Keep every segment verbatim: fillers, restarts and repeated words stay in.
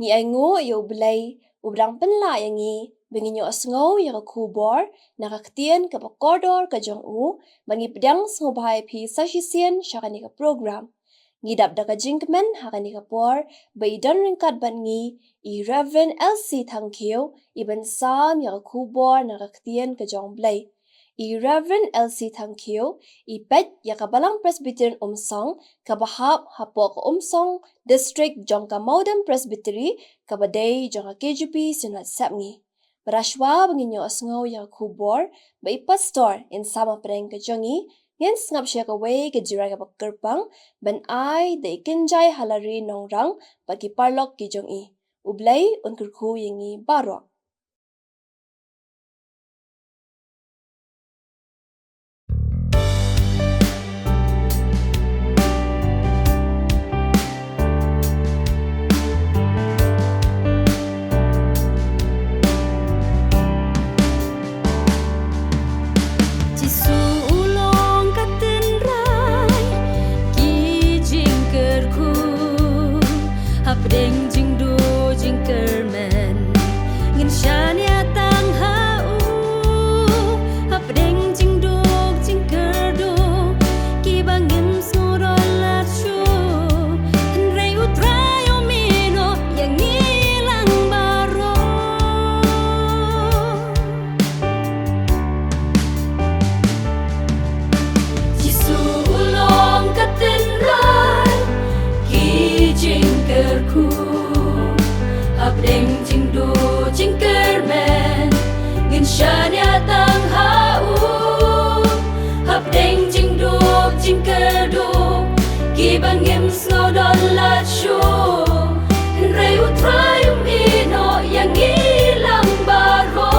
Ngi ainguh ïa U Blei, uba dang pynlah ïa ngi ba ngin ïohsngew ïa ka khubor na ka ktien kaba kordor ka jong u, ba ngi pdiang sngewbha ïa phi sa shisien sha kane ka program. Ngi dap da ka jingkmen ha kane ka por ba i don ryngkat bad ngi i Reverend L C Thangkhiew, i ban sam ïa ka khubor na ka ktien ka jong U Blei. I Reverend L C Thangkhiew i peit ïa ka Balang Presbyterian Umsong kaba hap hapoh ka Umsong District jong ka Mawdem Presbytery, kaba dei jong ka K J P Synod Sepngi. Bad shuwa ba ngin ïohsngew ïa ka khubor ba i pastor in sam hapdeng ka jong ngi, ngin sngap sha kawei ka jingrwai kaba kyrpang ban ai da i Kynjai Halari Nongrang bad ki paralok ki jong i. U Blei un kyrkhu ïa ngi baroh. Jisu u long ka tynrai ki jingkyrkhu, hapdeng jingduh jingkyrmen ngin shaniah tang ha u, hapdeng jingduk jingkyrduh kiba ngim sngewdon lad shuh. Hynrei U Trai um ïehnoh ïa ngi lang baroh. Jisu u long ka tynrai ki jingkyrkhu, hapdeng jingduh jingkyrmen ngin shaniah tang ha u, hapdeng jingduh jingkyrduh kiba ngim sngewdon lad shuh. Hynrei U Trai um ïehnoh ïa ngi lang baroh.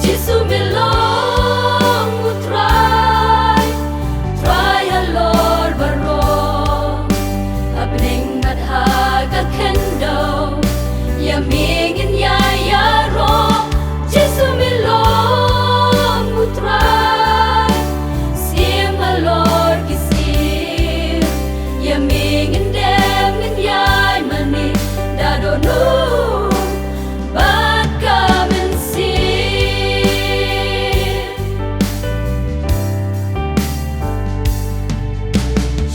Jisu me long U Trai, Trai halor baroh. Hapdeng bad ha ka khyndew ïa me ngin ïa ïaroh. Jisu me long U Trai, Syiem halor ki syiem, ïa me ngin dem ngin ïai mane da dohnud bad ka mynsiem.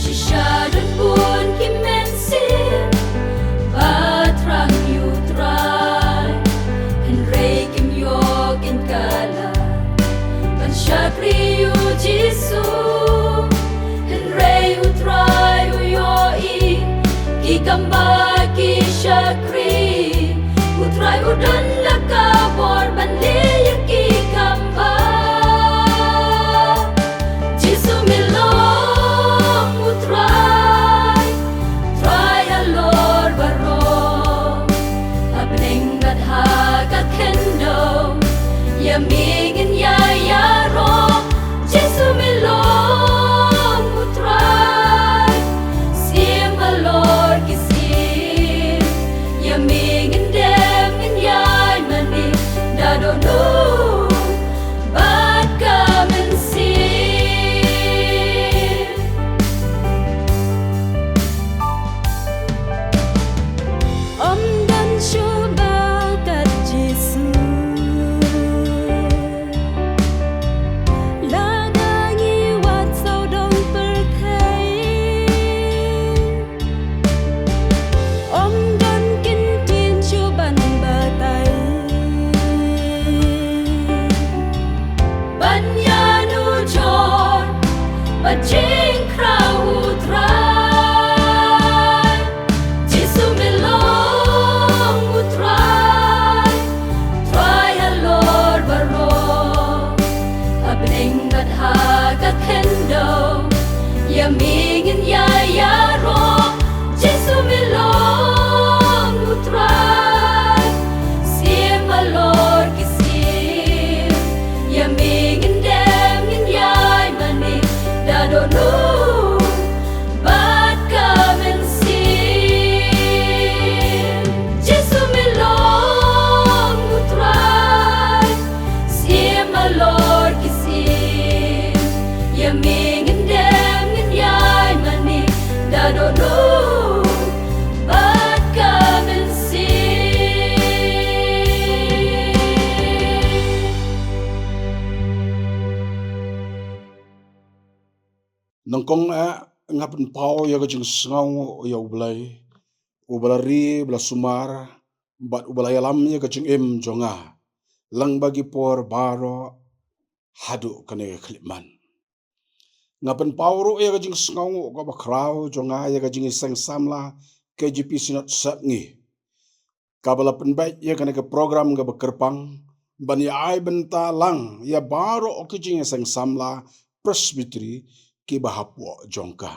Shisha don bun ki mynsiem ba thrang ïa U Trai, hynrei kim ïoh kynja lad ban shakri ïa U Jisu. Hynrei U Trai u ïohi ki kam ba ki shakri. U Trai u don la ka bor ban leh ïa ki kam ba. Jisu me long U Trai, Trai halor baroh. Hapdeng bad ha ka khyndew ïa me ngin ïa ïaroh. Jisu me long U Trai, Syiem halor ki syiem, ïa me ngin dem ngin ïai mane da dohnud bad ka mynsiem. Ym don shuh ba kat Jisu. Kong eh, nga pynpaw ïa ka jingsngewnguh ïa U Blei, uba la ri, uba la sumar, bad uba la ïalam ïa ka jingim jong nga lyngba ki por baroh haduh kane ka khyllipmat. Nga pynpaw ruh ïa ka jingsngewnguh kaba khraw jong nga ïa ka jingïaseng samla K J P Synod Sepngi, kaba la pynbeit ïa kane ka program kaba kyrpang ban ïa ai bynta lang ïa baroh ki jingïaseng samla Presbytery kiba hapoh jong ka,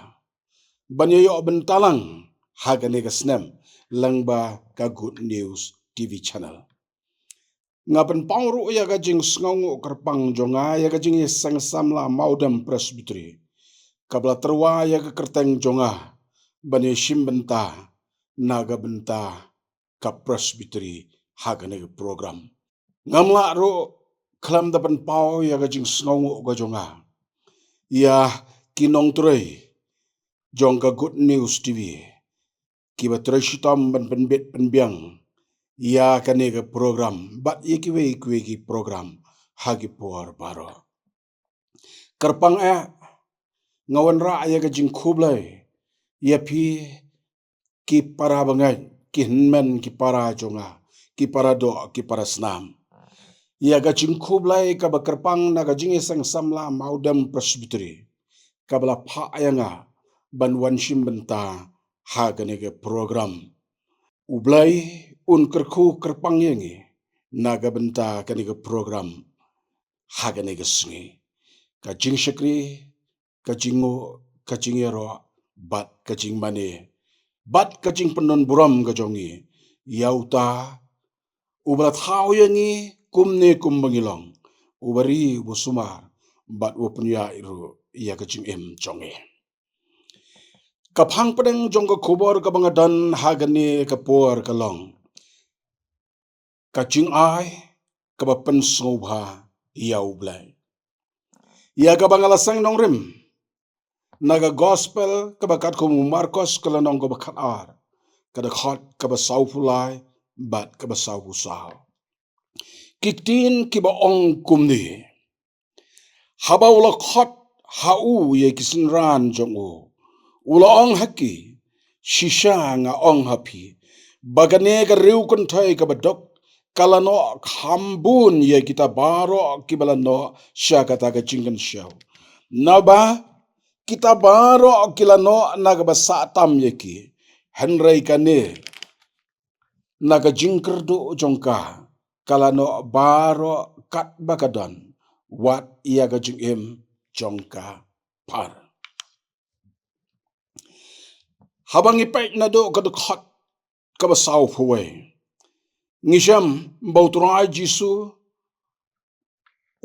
ban ïa ïoh bynta lang ha kane ka snem lyngba ka Good News T V channel. Nga pynpaw ruh ïa ka jingsngewnguh kyrpang jong nga ïa ka jingïaseng samla Mawdem Presbytery, kaba la tyrwa ïa ka kyrteng jong nga ban ïashim bynta na ka bynta ka Presbytery ha kane ka program. Ngam lah ruh khlem da pynpaw ïa ka jingsngewnguh ka jong nga ïa ki nongtrei jong ka Good News T V, kiba trei shitom ban pynbit pynbiang ïa kane ka program bad ïa kiwei kiwei ki program ha ki por baroh. Kyrpang eh, nga wanrah ïa ka jingkhublei ïa phi ki para bangeit, ki hynmen ki para jong nga, ki para doh, ki para snam, ïa ka jingkhublei kaba kyrpang na ka jingïaseng samla Mawdem Presbytery, kaba la phah ïa nga ban wan shim bynta ha kane ka program. U Blei un kyrkhu kyrpang ïa ngi na ka bynta kane ka program ha kane ka sngi. Ka jingshakri, ka jingnguh, ka jingïaroh bad ka jingmane bad ka jingpyndonkam burom ka jong ngi ïa uta uba la thaw ïa ngi kumne kumba ngi long, uba ri, uba sumar bad uba pynïaid ruh ïa ka jingim jong ngi. Ka phang pdeng jong ka khubor kaba nga don ha kane ka por ka long ka jingai kaba pynsngewbha ïa U Blei, ïa kaba nga la seng nongrim na ka Gospel kaba katkum u Markos, ka lynnong kaba khatar, ka dkhot kaba sawphew lai bad kaba sawphew saw. Ki ktien kiba ong kumne: Haba u la khot ha u ïa ki synran jong u, u la ong ha ki, shisha nga ong ha phi, ba kane ka riew kynthei kaba duk ka la noh kham bun ïa kita baroh kiba la noh sha kata ka jingkynshew. Naba kita baroh ki la noh na kaba sah tam ïa ki, hynrei kane na ka jingkyrduh jong ka, ka la noh baroh katba ka don, wat ïa ka jingim jong ka phar. Haba ngi peit naduh ka dkhot kaba sawphew wei, ngi shem ba U Trai Jisu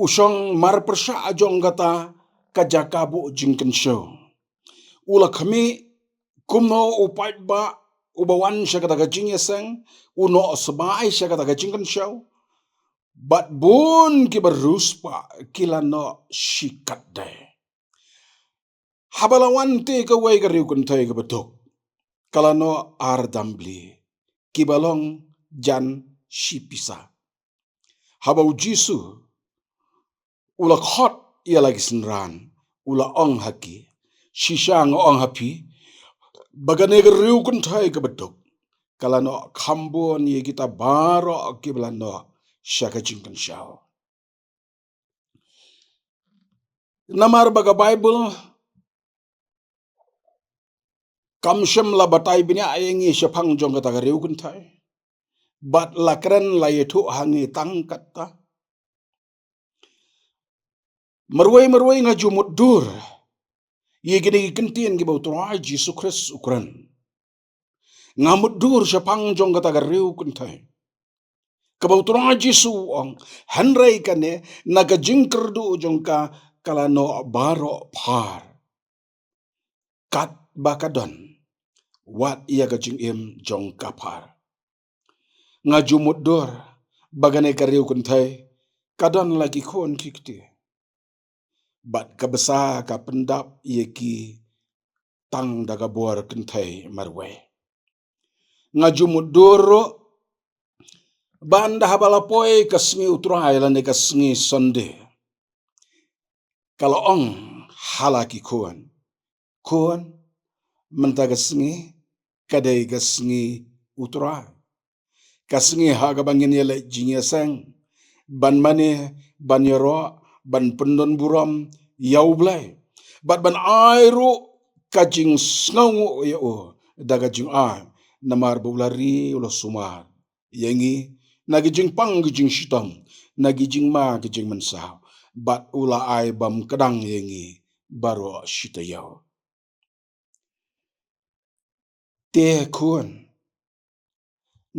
u shong marpyrshah jong kata ka jaka buh jingkynshew. U la khmih kumno u paidbah uba wan sha kata ka jingïaseng, u noh sbai sha kata ka jingkynshew. Bad bun kiba riewspah ki la noh shikatdei. Haba la wan te kawei ka riew kynthei kaba duk, ka la noh ar dambli kiba long jan shi pisa. Haba U Jisu u la khot ïa la ki synran, u la ong ha ki, shisha nga ong ha phi, ba kane ka riew kynthei kaba duk ka la noh kham bun ïa kita baroh kiba la noh sha ka jingkynshew. Namar ba ka Baibl kam shym la batai bniah ïa ngi shaphang jong kata ka riew kynthei, bad la kren la ïathuh ha ngi tang katta. Marwei marwei nga ju mutdur ïa kine ki kyntien kiba U Trai Jisu Khrist u kren. Nga mutdur shaphang jong kata ka riew kynthei kaba U Trai Jisu u ong, hynrei kane na ka jingkyrduh jong ka, ka la noh baroh phar katba ka don, wat ïa ka jingim jong ka phar. Nga ju mutdur ba kane ka riew kynthei ka don la ki khun ki kti, bad ka bsa ka pyndap ïa ki tang da ka bor kynthei marwei. Nga ju mutdur ruh ba ynda haba la poi ka sngi U Trai lane ka sngi Sunday, ka la ong ha la ki khun, Khun, mynta ka sngi ka dei ka sngi U Trai, ka sngi ha kaba ngin ïaleh jingïaseng, ban mane, ban ïaroh, ban pyndon burom ïa U Blei, bad ban ai ruh ka jingsngewnguh ïa U da ka jingai, namar ba U la ri, U la sumar ïa ngi na ki jingpang ki jingshitom, na ki jingma ki jingmynsaw, bad U la ai bam kdang ïa ngi baroh shi taïew. Te khun,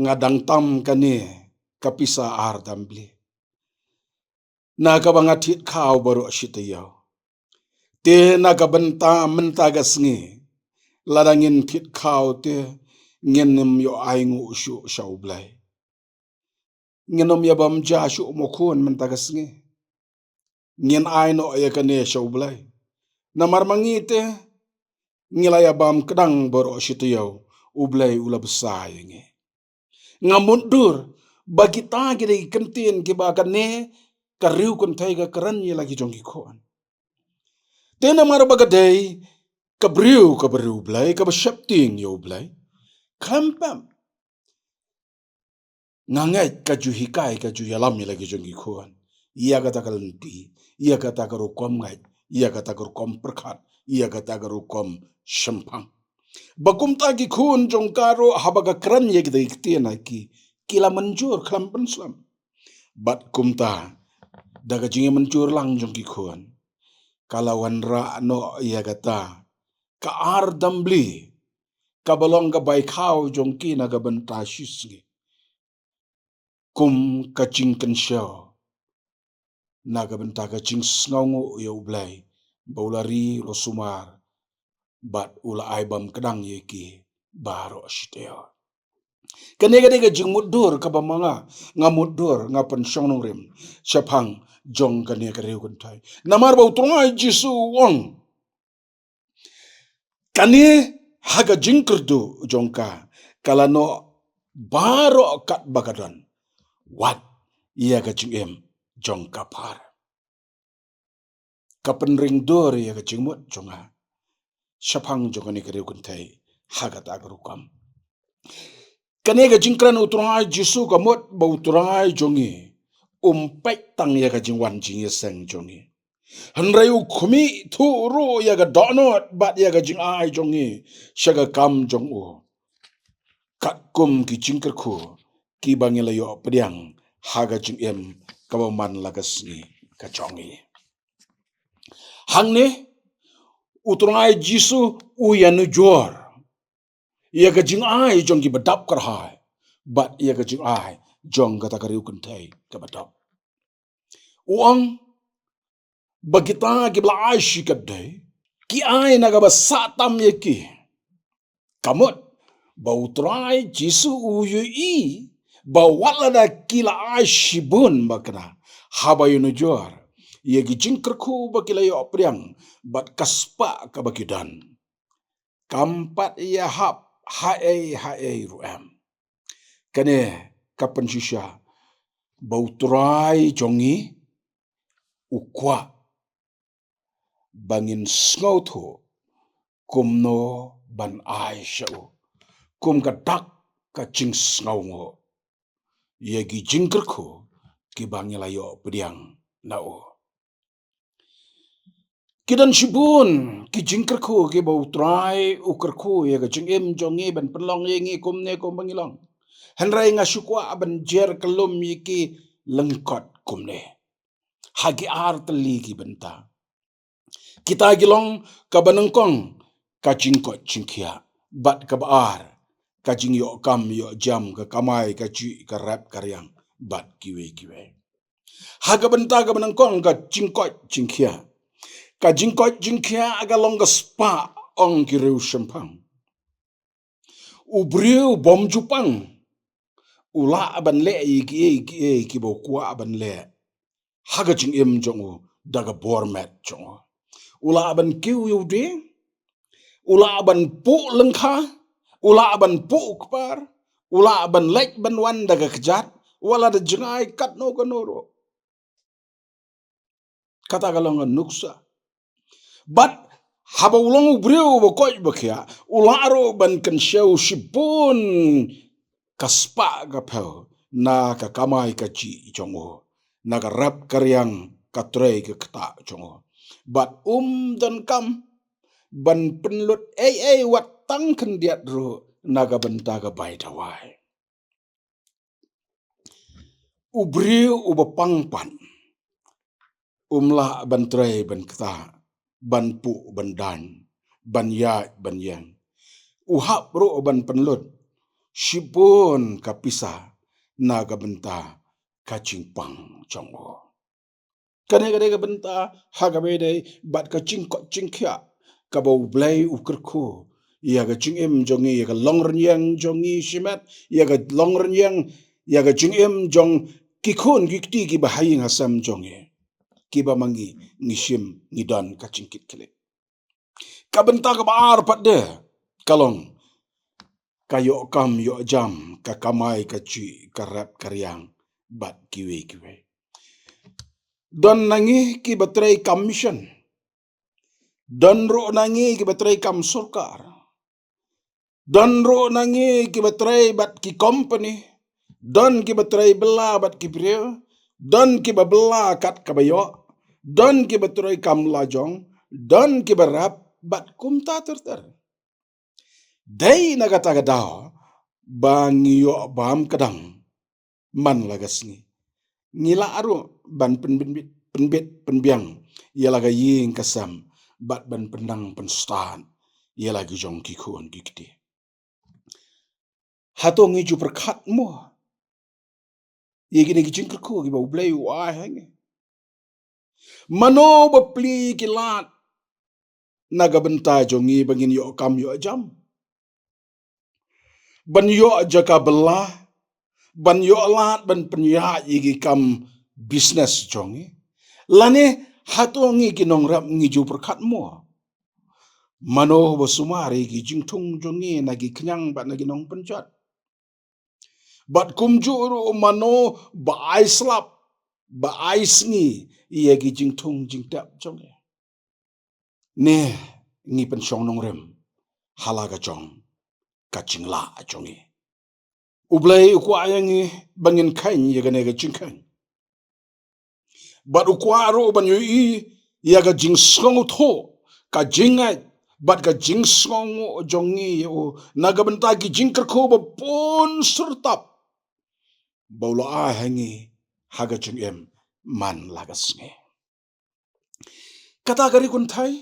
nga dang tam kane ka pisa ar dambli na kaba nga thied khaw baroh shi taïew. Te na ka bynta mynta ka sngi, lada ngin thied khaw te, ngin ym ïoh ainguh shuh sha U Blei. Ngin ym ïa bam ja shuh mo khun mynta ka sngi. Ngin ai noh ïa kane sha U Blei. Namar ma ngi te ngi la ïa bam kdang baroh shi taïew, U Blei U la bsa ïa ngi. Nga mutdur ba kita ki dei ki kyntien kiba kane ka riew kynthei ka kren ïa la ki jong ki khun. Te namar ba ka dei ka briew kaba riewblei, kaba sheptieng ïa U Blei, khlem pep nga ngeit ka ju hikai, ka ju ïalam ïa la ki jong ki khun ïa kata ka lynti, ïa kata ka rukom ngeit, ïa kata ka rukom pyrkhat, ïa kata ka rukom shemphang. Ba kumta ki khun jong ka ruh haba ka kren ïa kita ki ktien ha ki, ki la mynjur khlem pynslem. Bad kumta, da ka jingïamynjur lang jong ki khun, ka la wanrah noh ïa kata ka ar dambli kaba long ka bai khaw jong ki na ka bynta shi sngi, kum ka jingkynshew na ka bynta ka jingsngewnguh ïa U Blei ba U la ri, U la sumar, bad U la ai bam kdang ïa ki baroh shi taïew. Kane ka dei ka jingmutdur kaba ma nga nga mutdur, nga pynshong nongrim shaphang jong kane ka riew kynthei. Namar ba U Trai Jisu u ong, kane ha ka jingkyrduh jong ka, ka la noh baroh katba ka don, wat ïa ka jingim jong ka phar. Ka pynring dur ïa ka jingmut jong nga shaphang jong kane ka riew kynthei ha kata ka rukom. Kane ka jingkren U Trai Jisu ka mut ba U Trai jong ngi um peit tang ïa ka jingwan jingïaseng jong ngi, hynrei u khmih thuh ruh ïa ka dohnud bad ïa ka jingai jong ngi sha ka kam jong u, katkum ki jingkyrkhu kiba ngi la ïoh pdiang ha ka jingim kaba man la ka sngi ka jong ngi. Hangne U Trai Jisu u ïanujor ïa ka jingai jong kiba dap kyrhai bad ïa ka jingai jong kata ka riew kynthei kaba dap. U ong ba kita kiba la ai shi khyndai, ki ai na kaba sah tam ïa ki. Ka mut ba U Trai Jisu u ïohi ba wat lada ki la ai shibun ba kane, haba ïanujor ïa ki jingkyrkhu ba ki la ïoh pdiang bad ka spah kaba ki don, kam pat ïahap haei haei ruh em. Kane ka pynshisha ba U Trai jong ngi u kwah ba ngin sngewthuh kumno ban ai sha u, kum ka dak ka jingsngewnguh ïa ki jingkyrkhu kiba ngi la ïoh pdiang na u. Ki don shibun ki jingkyrkhu kiba U Trai u kyrkhu ïa ka jingim jong ngi ban pynlong ïa ngi kumne kumba ngi long. Hynrei nga shu kwah ban jer kyllum ïa ki lyngkot kumne ha ki ar tylli ki bynta. Kita ki long, kaba nyngkong ka jingkoit jingkhiah, bad kaba ar ka jingïoh kam ïoh jam, ka kamai ka jih, ka rep ka riang bad kiwei kiwei. Ha ka bynta kaba nyngkong ka jingkoit jingkhiah. Ka jingkoit jingkhiah ka long ka spah, ong ki riewshemphang. U briew bym ju pang u lah ban leh ïa kiei kiei kiba u kwah ban leh ha ka jingim jong u da ka bor met jong u. U lah ban kiew ïa u dieng, u lah ban puh lyngkha, u lah ban puh kpar, u lah ban leit ban wan da ka kjat, wat la da jngai katno kano ruh. Kata ka long ka nuksa. Bad Haba u long u briew ba koit ba khiah, u lah ruh ban kynshew shibun ka spah ka phew na ka kamai kajih jong u, na ka rep ka riang, ka trei ka ktah jong u. Bad um donkam ban pynlut ei ei wat tang khyndiat ruh na ka bynta ka bai dawai. U briew uba pang pat um lah ban trei ban ktah, ban puh ban dan, ban ïaid ban ïeng. U hap ruh ban pynlut shibun ka pisa na ka bynta ka jingpang jong u. Kane ka dei ka bynta ha kaba ïadei bad ka jingkoit jingkhiah kaba U Blei u kyrkhu ïa ka jingim jong ngi, ïa ka longrynïeng jong ngi shimet, ïa ka longrynïeng, ïa ka jingim jong ki khun ki kti kiba ha ïing ha sem jong ngi, kiba ma ngi ngi shim ngi don ka jingkitkhlieh. Ka bynta kaba ar pat de ka long ka ïoh kam ïoh jam, ka kamai kajih, ka rep ka riang bad kiwei kiwei. Don na ngi kiba trei kam mission. Don ruh na ngi kiba trei kam sorkar. Don ruh na ngi kiba trei bad ki company. Don kiba trei bylla bad ki briew. Don kiba bylla kat kaba ïoh. Don kiba trei kam lajong. Don kiba rep bad kumta ter ter. Dei na kata ka daw ba ngi ïoh bam ka dang man la ka sngi. Ngi lah ruh ban pynbit, pynbit, pynbiang ïa la ka ïing ka sem bad ban pyndang pynstad ïa la ki jong ki khun ki kti. Hato ngi ju pyrkhat mo ïa kine ki jingkyrkhu kiba U Blei u ai ha ngi? Mano ba plie ki lad na ka bynta jong ngi ba ngin ïoh kam ïoh jam, ban ïoh jaka bylla, ban ïoh lad ban pynïaid ïa ki kam business jong ngi? Lane hato ngi ki nongrep ngi ju pyrkhat mo mano ba sumar ïa ki jingthung jong ngi na ki khñiang bad na ki nongpynjot? Bad kumjuh ruh mano ba ai slap, ba ai sngi ïa ki jingthung jingtep jong ngi? Ne ngi pynshong nongrim ha la ka jong ka jinglah jong ngi? U Blei u kwah ïa ngi ba ngin kheiñ ïa kane ka jingkheiñ. Bad u kwah ruh ban ïohi ïa ka jingsngewthuh, ka jingngeit bad ka jingsngewnguh jong ngi ïa u na ka bynta ki jingkyrkhu ba bun syrtap ba u la ai ha ngi ha ka jingim man la ka sngi. Kata ka ri kynthei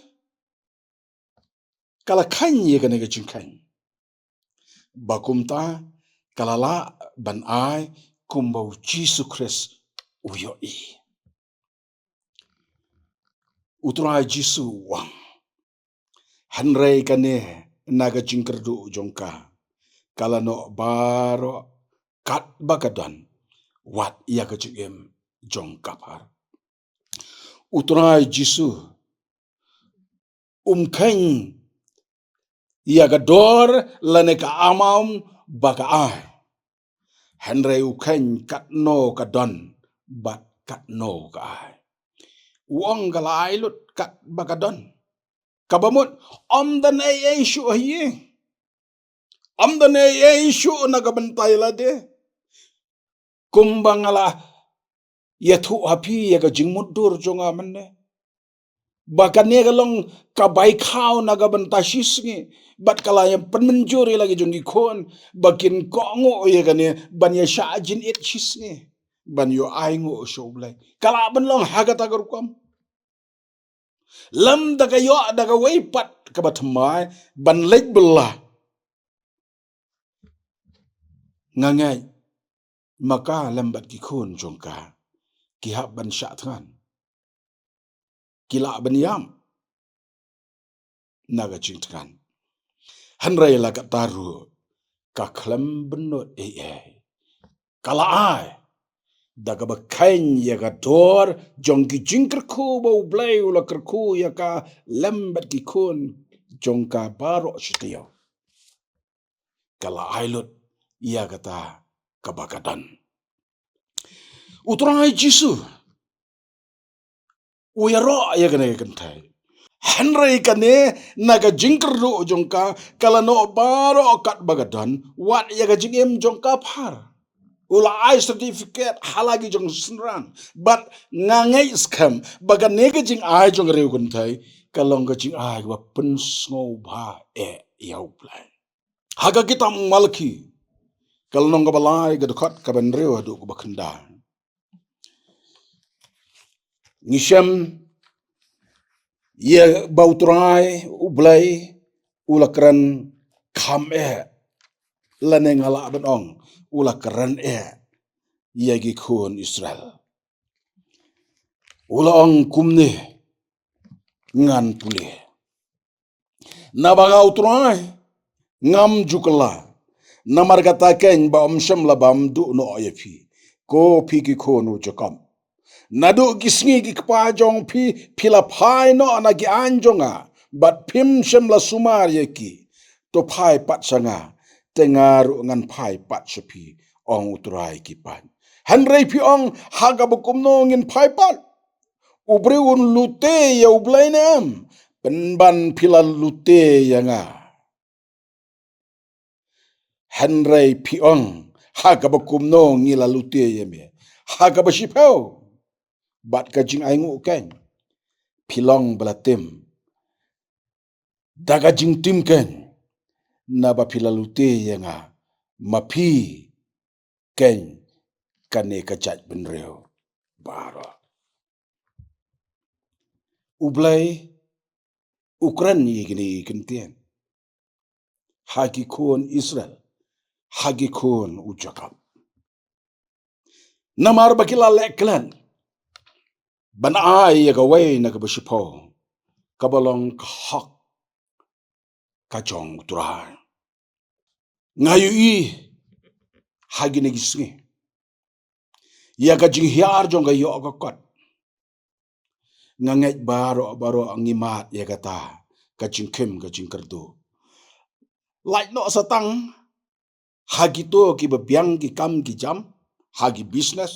ka la kheiñ ïa kane ka jingkheiñ, ba kumta ka la lah ban ai kumba U Jisu Khrist u ïohi. U Trai Jisu u ong, hynrei kane na ka jingkyrduh jong ka, ka la noh baroh katba ka don, wat ïa ka jingim jong ka par. U Trai Jisu um kheiñ ïa ka dor lane ka amount ba ka ai, hynrei u kheiñ katno ka don bad katno ka ai. U ong ka la ai lut katba ka don. Kaba mut ym don ei ei shuh ha ïing. Ym don ei ei shuh na ka bynta ïa lade. Kumba nga la ïathuh ha phi ïa ka jingmutdur jong nga mynne, ba kane ka long ka bai khaw na ka bynta shisngi, bad ka la ïa pynmynjur ïa la ki jong ki khun ba kin kohnguh ïa kane ban ïa shah jingit shisngi, ban ïoh ai nguh sha U Blei. Ka lah ban long ha kata ka rukom. Lem da ka ïoh da kawei pat kaba thymmai ban leit bylla. Nga ngeit ma ka lem bad ki khun jong ka ki hap ban shah thngan, ki lah ban ïam na ka jingthngan. Hynrei la katta ruh ka khlem bynnud ei ei. Ka la ai da kaba kheiñ ïa ka dor jong ki jingkyrkhu ba U Blei u la kyrkhu ïa ka lem bad ki khun jong ka baroh shi taïew. Ka la ai lut ïa kata kaba ka don. U Trai Jisu u ïaroh ïa kane ka kynthei. Hynrei kane na ka jingkyrduh jong ka, ka la noh baroh katba ka don, wat ïa ka jingim jong ka phar. U la ai certificate ha la ki jong synran. Bad nga ngeit skhem ba kane ka jingai jong ka riew kynthei ka long ka jingai ba pynsngewbha eh ïa U Blei. Ha ka kitab Malaki, ka lynnong kaba lai, ka dkhot kaba hynriew haduh kaba khyndai. Ngi shem ïa ba U Trai U Blei u la kren kham eh, lane nga lah ban ong u la kren eh ïa ki khun Israel. U la ong kumne, ngan pule. Naba nga U Trai ngam ju kylla. Namar kata keiñ ba ym shym la bam duh noh ïa phi, ko phi ki khun u Jakob. Naduh ki sngi ki kpa jong phi, phi la phai noh na ki aiñ jong nga, bad phim shym la sumar ïa ki. To phai pat sha nga, te nga ruh ngan phai pat sha phi, ong U Trai ki paid. Hynrei phi ong, ha kaba kumno ngin phai pat? U briew un lute ïa U Blei ne em? Pynban phi la lute ïa nga. Hynrei phi ong, ha kaba kumno ngi la lute ïa me? Ha kaba shiphew, bad ka jingainguh keiñ, phi long ba la tim da ka jingtim keiñ, naba phi la lute ïa nga, ma phi keiñ kane ka jaitbynriew baroh. U Blei u kren ïa kine ki kyntien ha ki khun Israel, ha ki khun u Jakob. Namar ba ki la leh klet ban ai ïa kawei na kaba shiphew, kaba long ka hok ka jong U Trai. Nga ïohi ha kine ki sngi ïa ka jinghiar jong ka ïoh ka kot. Nga ngeit baroh baroh ngi mad ïa kata ka jingkhim ka jingkyrduh. Lait noh sa tang ha kito kiba biang ki kam ki jam, ha ki business,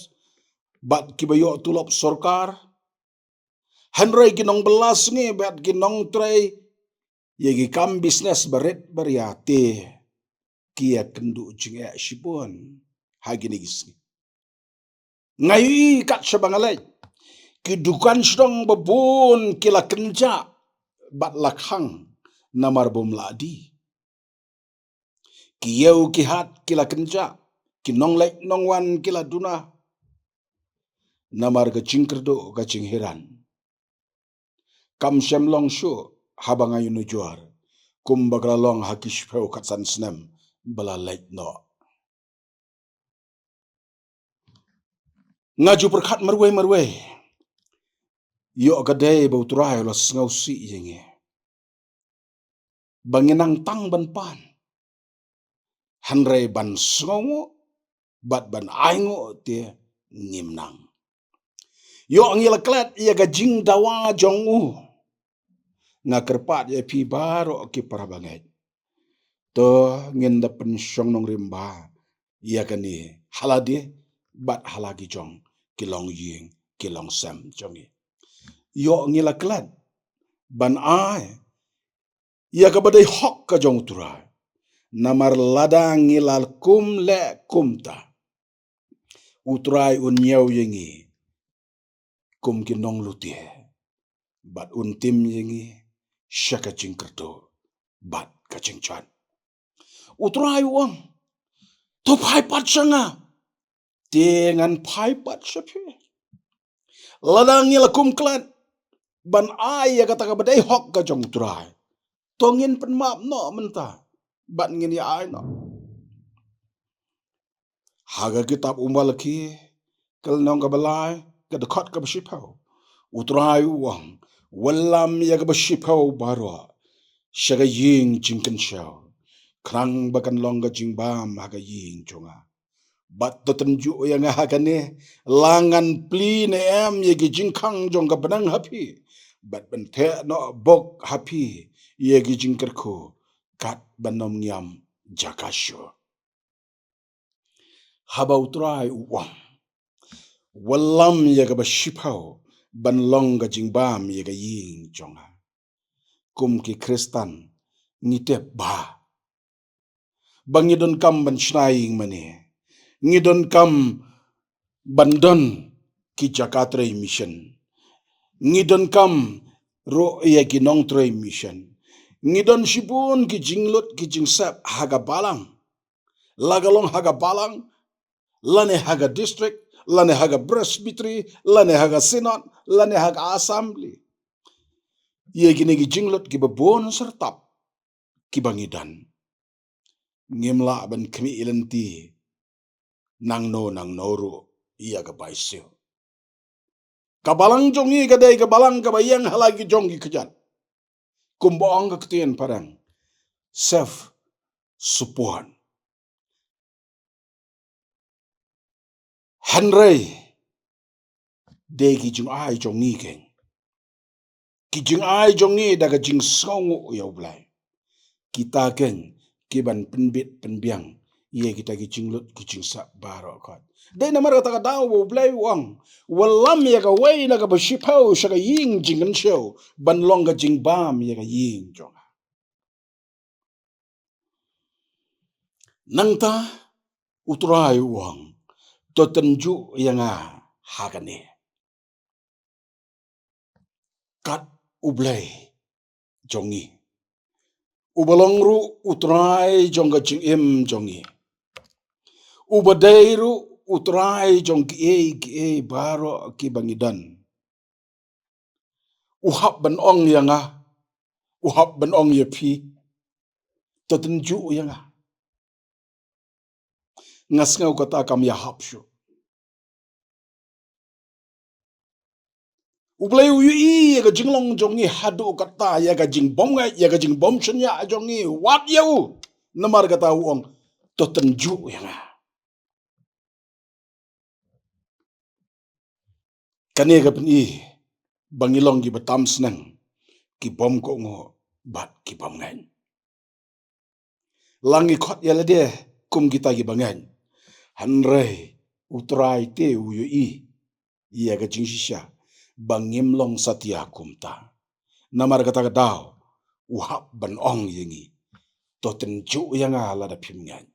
bad kiba ïoh tulop sorkar. Hynrei ki nongbylla sngi bad ki nongtrei ïa ki kam business barit baria te ki ïakynduh jingeh shibun ha kine ki sngi. Nga ïohi kat shaba nga leit, ki dukan shnong babun ki la kynjah bad la khang namar bym lah die. Ki ïew ki hat ki la kynjah, ki nongleit nongwan ki la duna namar ka jingkyrduh ka jinghiran. Kam shym long shuh haba nga ïanujor kumba ka la long ha ki shiphew khatsan snem ba la leit noh. Nga ju pyrkhat marwei marwei, ïoh ka dei ba U Trai u la sngewsih ïa ngi ba ngin nang tang ban pan, hynrei ban sngewnguh bad ban ainguh te ngim nang. Ïoh ngi la klet ïa ka jingdawa jong u. Nga kyrpad ïa phi baroh ki para bangeit, to ngin da pynshong nongrim bha ïa kane ha lade bad ha la ki jong ki longïing ki longsem jong ngi. Ïoh ngi la klet ban ai ïa kaba dei hok ka jong U Trai. Namar lada ngi la kum leh kumta, U Trai un ñiew ïa ngi kum ki nonglute bad un tim ïa ngi sha ka jingkyrduh bad ka jingjot. U Trai u ong, to phai pat sha nga, te ngan phai pat sha phi. Lada ngi la kum klet ban ai ïa kata kaba dei hok ka jong U Trai, to ngin pynmap noh mynta bad ngin ïa ai noh. Ha ka kitab u Malaki, ka lynnong kaba lai, ka dkhot kaba shiphew, U Trai u ong, wallam ïa kaba shiphew baroh sha ka ïing jingkynshew, khnang ba kan long ka jingbam ha ka ïing jong nga. Bad to tynjuh ïa nga ha kane, la ngan plie ne em ïa ki jingkhang jong ka bneng ha phi, bad ban theh noh bok ha phi ïa ki jingkyrkhu kat ban ym ngiam jaka shuh. Haba U Trai u ong, wallam ïa kaba shiphew ban long ka jingbam ïa ka ïing jong nga, kum ki Khristan, ngi tip ba ba ngi donkam ban shna ïing mane. Ngi donkam ban don ki jaka trei mission. Ngi donkam ruh ïa ki nongtrei mission. Ngi don shibun ki jinglut ki jingsep ha ka balang. La ka long ha ka balang, lane ha ka district, lane ha ka presbytery, lane ha ka synod, lane ha ka assembly. Ïa kine ki jinglut kiba bun syrtap kiba ngi don. Ngim lah ban khmih lynti nangno nangno ruh ïa ka bai siew. Ka balang jong ngi ka dei ka balang kaba ïeng ha la ki jong ki kjat. Kumba ong ka ktien phareng, self support. Hynrei dei ki jingai jong ngi keiñ, ki jingai jong ngi da ka jingsngewnguh ïa U Blei, kita keiñ ki ban pynbit pynbiang ïa kita ki jinglut ki jingsep baroh kot. Dei namar kata ka daw ba U Blei u ong, wallam ïa kawei na kaba shiphew sha ka ïing jingkynshew ban long ka jingbam ïa ka ïing jong nga. Nangta U Trai u ong, to tynjuh ïa nga ha kane. Kat U Blei jong ngi, uba long ruh U Trai jong ka jingim jong ngi, uba dei ruh U Trai jong kiei kiei baroh kiba ngi don, u hap ban ong ïa nga, u hap ban ong ïa phi, to tynjuh ïa nga. Nga sngew kata kam ïahap shuh. U Blei u ïohi ïa ka jinglong jong ngi haduh katta, ïa ka jingbymngeit, ïa ka jingbymshaniah jong ngi. Wad ïa u. Namar kata u ong, to tynjuh ïa nga. Kane ka pyni ba ngi long kiba tam sneng, ki bym kohnguh bad ki bym ngeit. La ngi khot ïa lade kum kita kiba ngeit, hynrei U Trai te u ïohi ïa ka jingshisha ba ngim long satia kumta. Namar kata ka daw u hap ban ong ïa ngi, to tynjuh ïa nga lada phim ngeit.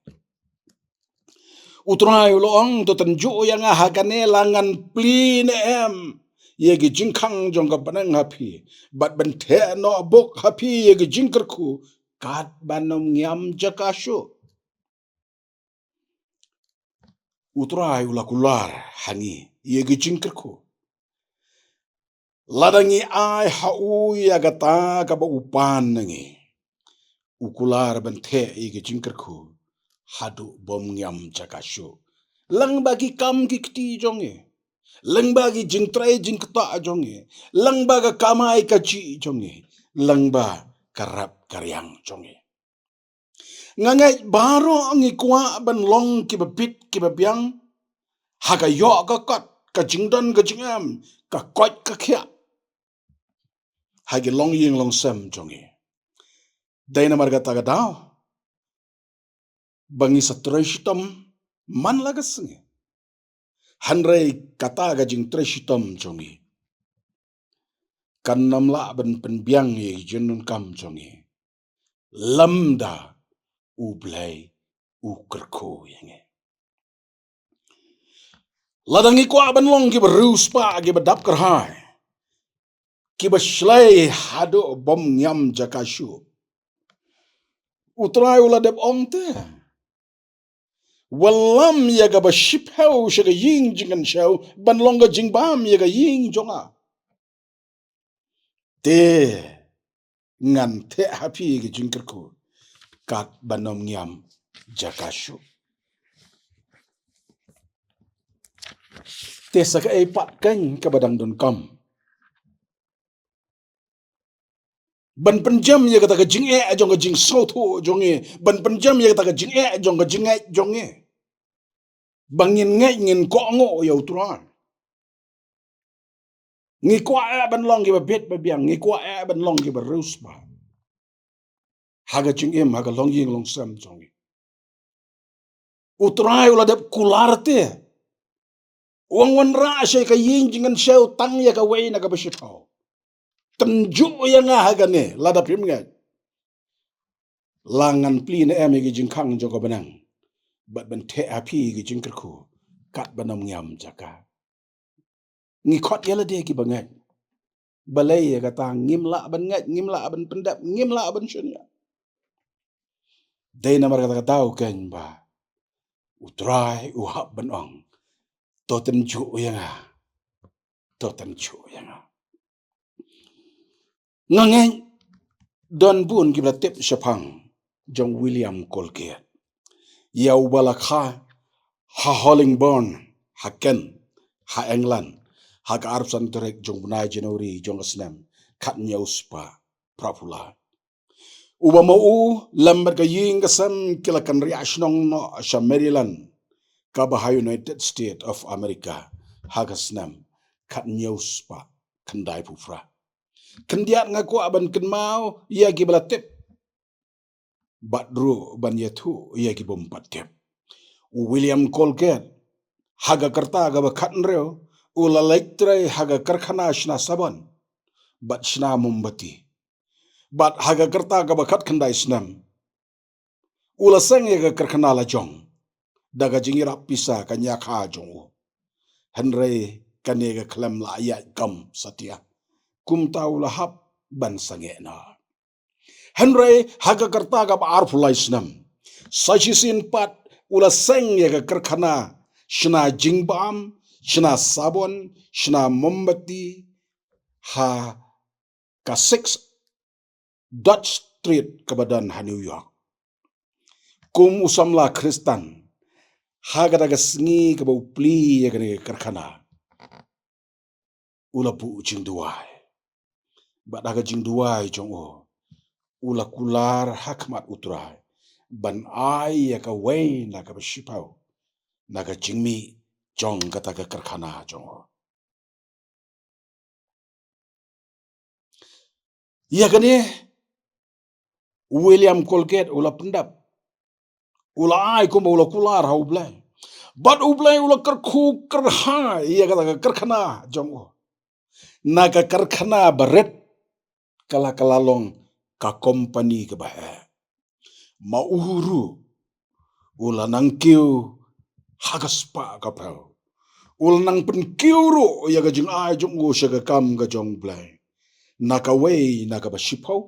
U Trai u la ong, to tynjuh ïa nga ha kane, la ngan plie ne em ïa ki jingkhang jong ka bneng ha phi, bad ban theh noh buk ha phi ïa ki jingkyrkhu, katba nym ngiam jaka shuh. U Trai u la kular ha ngi ïa ki jingkyrkhu. Lada ngi ai ha u ïa kata kaba u pan na ngi, u kular ban theh ïa ki jingkyrkhu haduh bym ngiam jaka shuh. Lyngba ki kam ki kti jong ngi, lyngba ki jingtrei jingktah jong ngi, lyngba ka kamai kajih jong ngi, lyngba ka rep ka riang jong ngi. Nga ngeit baroh ngi kwah ban long kiba bit kiba biang ha ka ïoh ka kot, ka jingdon ka jingem, ka koit ka khiah ha ki longïing longsem jong ngi. Dei namar kata ka daw ba ngi sa trei shitom man la ka sngi. Hynrei kata ka jingtrei shitom jong ngi kan ym lah ban pynbiang ïa ki jingdonkam jong ngi lymda U Blei u kyrkhu ïa ngi. Lada ngi kwah ban long kiba riewspah, kiba dap kyrhai, kiba shlei haduh bym ngiam jaka shuh, U Trai u la dep ong te, wallam ïa kaba shiphew sha ka ïing jingkynshew ban long ka jingbam ïa ka ïing jong nga. Te ngan theh ha phi ki jingkyrkhu katba nym ngiam jaka shuh. Te sa kaei pat keiñ kaba dang donkam ban pynjem ïa kata ka jingeh jong ka jingsngewthuh jong ngi, ban pynjem ïa kata ka jingeh jong ka jingngeit jong ngi, ba ngin ngeit ngin kohnguh ïa U Trai. Ngi kwah eh ban long kiba bit ba biang, ngi kwah eh ban long kiba riewspah ha ka jingim, ha ka longïing longsem jong ngi. U Trai u la dep kular te, u ong, wanrah sha ka ïing jingkynshew tang ïa kawei na kaba shiphew. tynjuh ïa nga ha kane, lada phim ngeit. La ngan plie ne em ïa ki jingkhang jong ka bneng, bad ban theh ha phi ïa ki jingkyrkhu, katba nym ngiam jaka. Ngi khot ïa lade kiba ngeit. Balei ïa kata ngim lah ban ngeit, ngim lah ban pyndep, ngim lah ban shaniah? Dei namar kata ka daw keiñ ba U Trai u hap ban ong, to tynjuh ïa nga. To tynjuh ïa nga. Nga ngeit don bun kiba la tip shaphang jong William Colgate, ïa uba la kha ha Holborn, ha Kent, ha England, ha ka arphew san tarik jong u bnai January jong ka snem khathynñiew spah phra phew lai. Uba ma u lem bad ka ïing ka sem ki la kynriah shnong noh sha Maryland, kaba ha United States of America, ha ka snem khathynñiew spah khyndai phew phra. Khyndiat nga kwah ban kynmaw ïa kiba la tip, bad ruh ban ïathuh ïa ki bym pat tip. U William Colgate, ha ka rta kaba khathynriew, u la leit trei ha ka karkhana shna sabon bad shna mombati. Bad ha ka rta kaba khatkhyndai snem, u la seng ïa ka karkhana la jong da ka jingïarap pisa ka ñiakha jong u. Hynrei kane ka khlem la ïaid kam satia. Kumta u la hap ban sangeh noh. Hynrei ha ka rta kaba arphew lai snem, sa shisien pat u la seng ïa ka karkhana shna jingbam, shna sabon, shna mombati, ha ka Six Dodge Street kaba don ha New York. Kum u samla Khristan, ha kata ka sngi kaba u plie ïa kane ka karkhana, u la buh jingduwai. Bad ha ka jingduwai jong u, u la kular ha khmat U Trai ban ai ïa kawei na kaba shiphew na ka jingmih jong kata ka karkhana jong u. Ïa kane, William Colgate u la pyndep, u la ai kumba u la kular ha U Blei. Bad U Blei u la kyrkhu kyrhai ïa kata ka karkhana jong u. Na ka karkhana ba rit, ka la, ka la long ka kompani kaba heh. Ma u ruh u la nang kiew ha ka spah ka phew. U la nang pynkiew ruh ïa ka jingai jong u sha ka kam ka jong U Blei. Na kawei na kaba shiphew,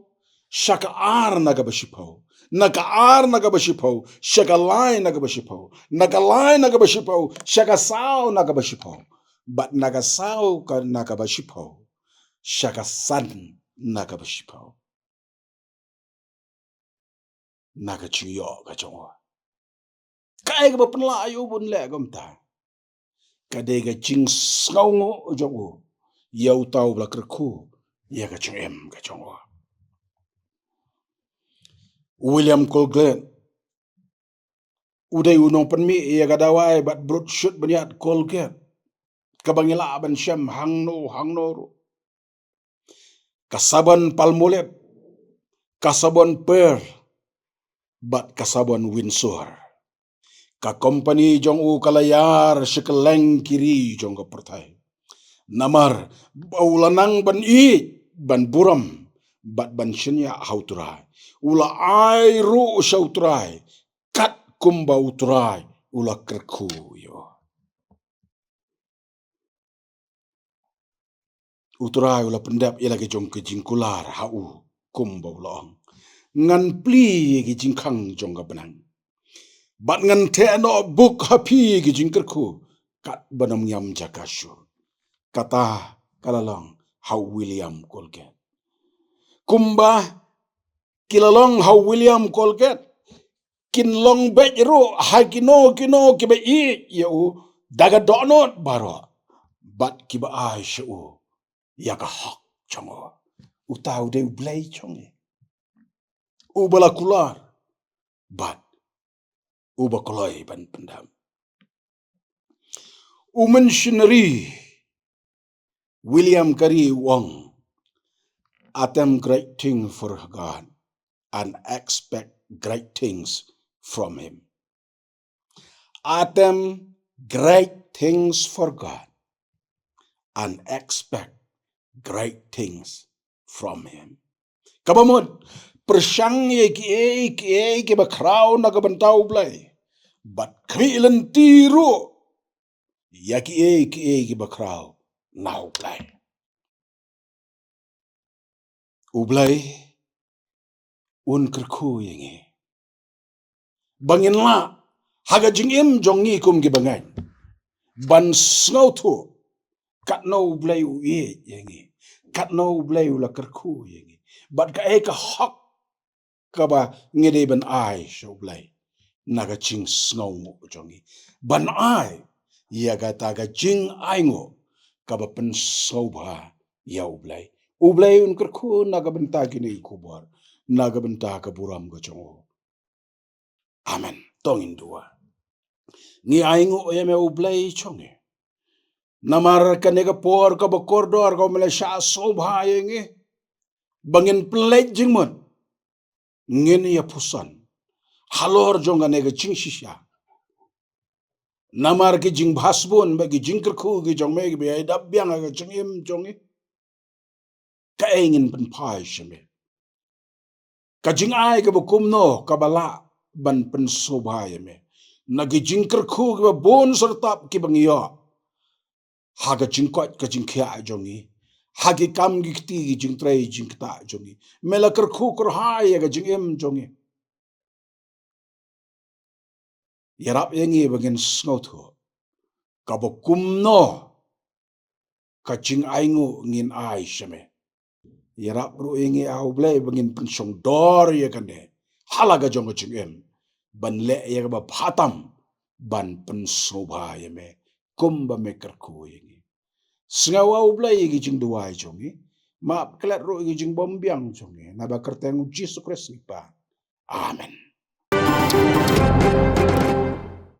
sha ka ar na kaba shiphew, na ka ar na kaba shiphew sha ka lai na kaba shiphew, na ka lai na kaba shiphew sha ka saw na kaba shiphew, bad na ka saw ka, na kaba shiphew sha ka san na kaba shiphew. Na ka jingïoh ka jong u, kaei kaba pynlah ïa u ban leh kumta? Ka dei ka jingsngewnguh jong u ïa uta uba la kyrkhu ïa ka jingim ka jong u. William Colgate u dei u nongpynmih ïa ka dawai bad brut shut bniat Colgate, kaba ngi lah ban shem hangno hangno ruh. Ka sabon Palmolive, ka sabon Pearl, bad ka sabon Windsor. Ka kompani jong u ka la ïar sha kylleng ki ri jong ka pyrthei. Namar ba u la nang ban ïeit, ban burom, bad ban shaniah ha U Trai. U la ai ruh sha U Trai kat kumba U Trai u la kyrkhu ïa u. U Trai u la pyndep ïa la ki jong ki jingkular ha u, kumba u la ong, ngan plie ïa ki jingkhang jong ka bneng, bad ngan theh noh buk ha phi ïa ki jingkyrkhu katba nym ngiam jaka shuh. Kata ka la long ha u William Colgate. Kumba ki la long ha u William Colgate, kin long beit ruh ha kino kino kiba ïeit ïa u da ka dohnud baroh, bad kiba ai sha u ïa ka hok jong u. Uta u dei U Blei jong ngi, uba la kular bad uba kloi ban pyndem. U missionary William Carey u ong, attempt great things for God and expect great things from Him. Attempt great things for God and expect great things from him. Kaba mut, pyrshang ïa kiei kiei kiba khraw na ka bynta U Blei, bad khmih lynti ruh ïa kiei kiei kiba khraw na U Blei. U Blei un kyrkhu ïa ngi ba ngin lah ha ka jingim jong ngi kum ki bangeit ban sngewthuh katno U Blei u ïeit ïa ngi, katno U Blei u la kyrkhu ïa ngi, bad kaei ka hok kaba ngi dei ban ai sha U Blei na ka jingsngewnguh jong ngi, ban ai ïa kata ka jingainguh kaba pynsngewbha ïa U Blei. U Blei un kyrkhu na ka bynta kine ki khubor, na ka bynta ka burom ka jong u. Amen. To ngin duwai. Ngi ainguh ïa me U Blei jong ngi, namar kane ka por kaba kordor kaba me la shah sngewbha ïa ngi ba ngin pynleit jingmut, ngin ïa puson halor jong kane ka jingshisha. Namar ki jingbha sbun bad ki jingkyrkhu ki jong me kiba ïai dap biang ha ka jingim jong ngi, kaei ngin pynphai sha me? Ka jingai kaba kumno kaba lah ban pynsngewbha ïa me na ki jingkyrkhu kiba bun syrtap kiba ngi ïoh ha ka jingkoit ka jingkhiah jong ngi, ha ki kam ki kti ki jingtrei jingktah jong ngi? Me la kyrkhu kyrhai ïa ka jingim jong ngi. Ïarap ïa ngi ba ngin sngewthuh kaba kumno ka jingainguh ngin ai sha me. Ïarap ruh ïa ngi, A U Blei, ba ngin pynshong dor ïa kane ha la ka jong ka jingim, ban leh ïa kaba bha tam ban pynsngewbha ïa me kumba me kyrkhu ïa ngi. Sngew, A U Blei, ïa ki jingduwai jong ngi. Map klet ruh ïa ki jingbymbiang jong ngi, naba kyrteng U Jisu Khrist ngi pan. Amen.